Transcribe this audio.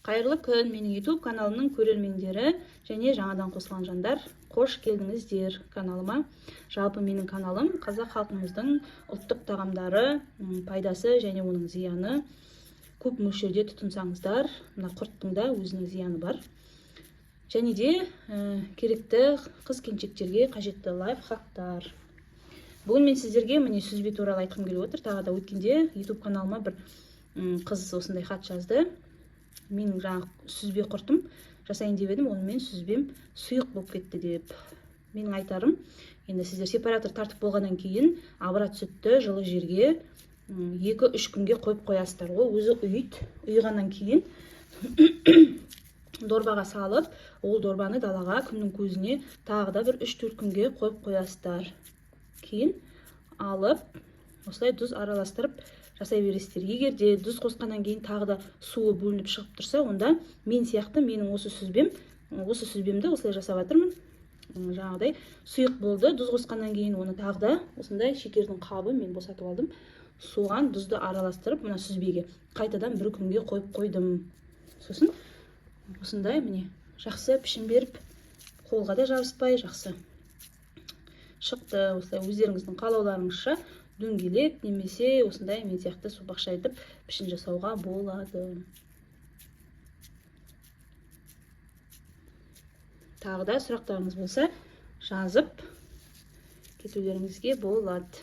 Қайырлы күн, менің YouTube каналымның көрермендері және жаңадан қосылған жандар, қош келдіңіздер каналыма. Жалпы менің каналым қазақ халқымыздың ұлттық тағамдары, пайдасы және оның зияны. Көп мөлшерде тұтынсаңыздар, мына құрттың да өзінің зияны бар. Және де керекті қыз келіншектерге қажетті лайфхактар. Бүгін мен сіздерге міне сүзбе туралы айтқым келіп отыр. Тағы да өткенде YouTube каналыма бір қыз осындай хат жазды. Менің жаңа сүзбе құртым жасайын деп едім, онымен сүзбем сұйық болып кетті деп. Менің айтарым, енді сіздер сепаратор тартып болғаннан кейін абрат сүтті жылы жерге 2-3 күнге қойып қоясыздар. Ол өзі ұйиды. Ұйығаннан кейін дорбаға салып, ол дорбаны далаға күннің көзіне тағы да бір 3-4 күнге қойып қоясыздар. Кейін алып осылай тұз араластырып жасай бересіздер. Егер де тұз қосқаннан кейін тағы да суы бөлініп шығып тұрса, онда мен сияқты менің осы сүзбем, осы сүзбемді осылай жасап жатырмын. Жаңағыдай сұйық болды тұз қосқаннан кейін, оны тағы да осындай шекердің қабы мен босатып алдым. Соған тұзды араластырып, мына сүзбеге қайтадан бір күнге қойып қойдым. Сосын осындай міне жақсы пішін беріп, қолға да жабыспай жақсы шықты. Осылай өздеріңіздің қалауларыңызша дөңгелек немесе осындай мен сияқты сопақша етіп пішін жасауға болады. Тағы да сұрақтарыңыз болса, жазып кетулеріңізге болады.